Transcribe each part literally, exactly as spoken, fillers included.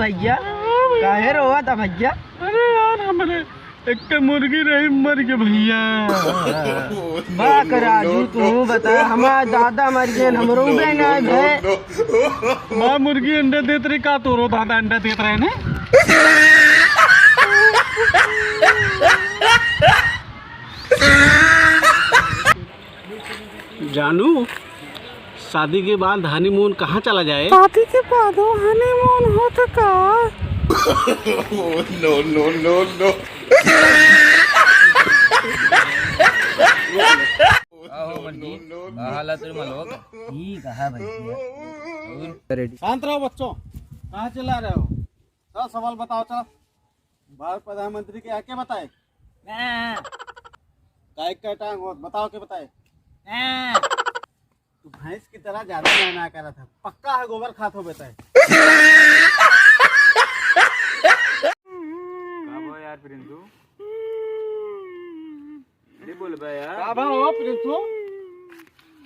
भैया, काहे रोवत है भैया? अरे यार, हमरे एक मुर्गी रही, मर गई भैया। बाक राजू, तू बता, हमार दादा मर गए, हमरो बे ना भे। माँ मुर्गी अंडा देत रही, का तोरो दादा अंडा देत रहे ने? जानू, शादी के बाद हनीमून कहाँ चला जाए? शादी के बाद हनीमून होत का? No, no, no, no। का हो मर्जी? का हालत रे मलोक? ठीक है भैया। और? शांत रहो बच्चों, कहाँ चिल्ला रहे हो? चल सवाल बताओ, चल। भारत प्रधानमंत्री के आके बताए। हाँ। गाय का टांग हो, बताओ के बताए। हाँ। तू भैंस की तरह ज्यादा महना कर रहा था, पक्का है गोबर खात हो बेटा। का बा यार प्रिंसू? अरे बोल बे यार। का बा हो प्रिंसू?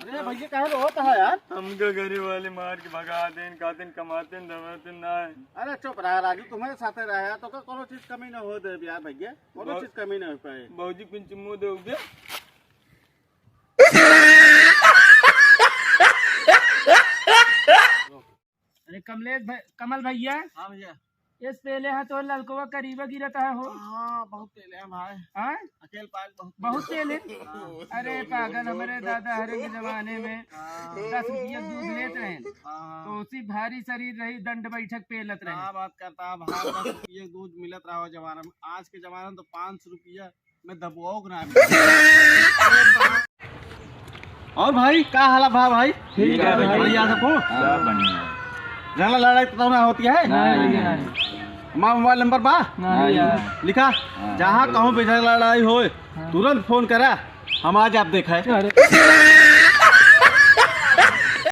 अरे भैया, काहे रोत है यार? हमका घरे वाले मार के भगा देन, खातिन कमातिन धमातिन ना है। अरे चुप रहा राजू, तुम्हारे साथे रहा यार, तो का कोनो चीज कमी ना हो दे यार भैया, कोनो बहुत चीज कमी ना हो पाए। भौजी पिन चुम्मो दे उगे। अरे कमलेश भाई, कमल भैया। हाँ भैया। इस तेले है तो ललकवा करीबा गिरत है हो। हाँ, बहुत तेले है भाई। हाँ? अकेल पाक बहुत बहुत तेले। तेले? हाँ। अरे पागल, हमरे दादा हरे के जमाने में हाँ। दस रुपया दूध लेत रहे। हाँ। तो उसी भारी शरीर रही, दंड बैठक पेलत रहे। क्या बात करता है भाई, दस रुपया दूध मिलत रहा हो जमाना में। आज के जमाना में तो पाँच सौ रुपया मैं दबुआओ के ना। और भाई, का हाल बा भाई? ठीक है भाई। बढ़िया सबको? सब बढ़िया। झगड़ा लड़ाई तो ना होती है? नहीं, नहीं। हमारा मोबाइल नंबर बा? नहीं। लिखा? हाँ। जहाँ कहूँ भी झगड़ा लड़ाई होए, हाँ। तुरंत फोन करा, हम आ जाब देखे। अरे।